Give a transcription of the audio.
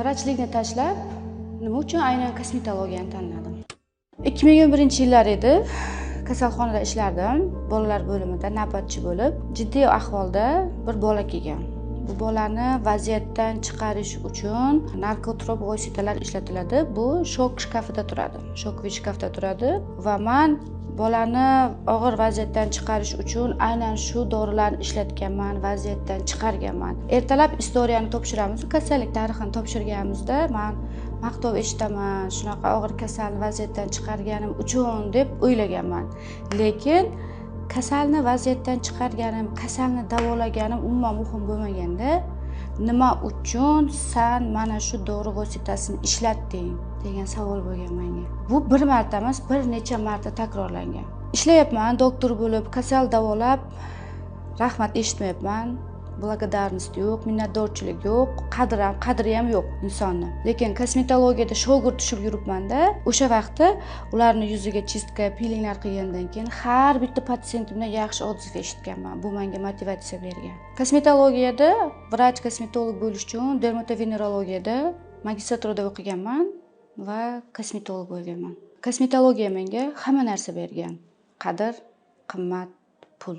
Vrachlikni tashlab, nima uchun aynan kosmetologiyani tanladim? 2021-yillar edi. Kasalxonada ishlardim, bolalar bo'limida navbatchi bo'lib, jiddiy ahvolda bir bola kelgan. Bu bolani vaziyatdan chiqarish uchun narkotrop vositalar ishlatiladi. Bu shok shkafida turadi. Shokovый shkafda turadi va man bolani og'ir vaziyatdan chiqarish uchun aynan shu dorilarni ishlatganman, vaziyatdan chiqarganman. Ertalab istoriyani topshiramiz, kasallik tarixini topshirganimizda man maqtov eshitaman, shunaqa og'ir kasalni vaziyatdan chiqarganim uchun deb o'ylaganman. Lekin kasalni vaziyatdan chiqarganim, kasalni davolaganim umuman muhim bo'lmaganda, nima uchun san mana shu dori vositasini ishlatding degan savol bo'lgan menga. Bu bir marta emas, bir necha marta takrorlangan. Ishlayapman, doktor bo'lib, kasal davolab, rahmat eshitmayapman. Благодарность yo'q, minnatdorchilik yo'q, qadri ham yo'q insonni. Lekin kosmetologiyada shogird tushib yuribman-da, o'sha vaqtda ularni yuziga чистка, pilinglar qilgandan keyin har bitta patsientimdan yaxshi отзыв eshitganman. Bu menga motivatsiya bergan. Kosmetologiyada vrach kosmetolog bo'lish uchun dermatovenerologiyada magistraturada o'qiganman va kosmetolog bo'lganman. Kosmetologiya menga hamma narsa bergan. Qadr, qimmat, pul.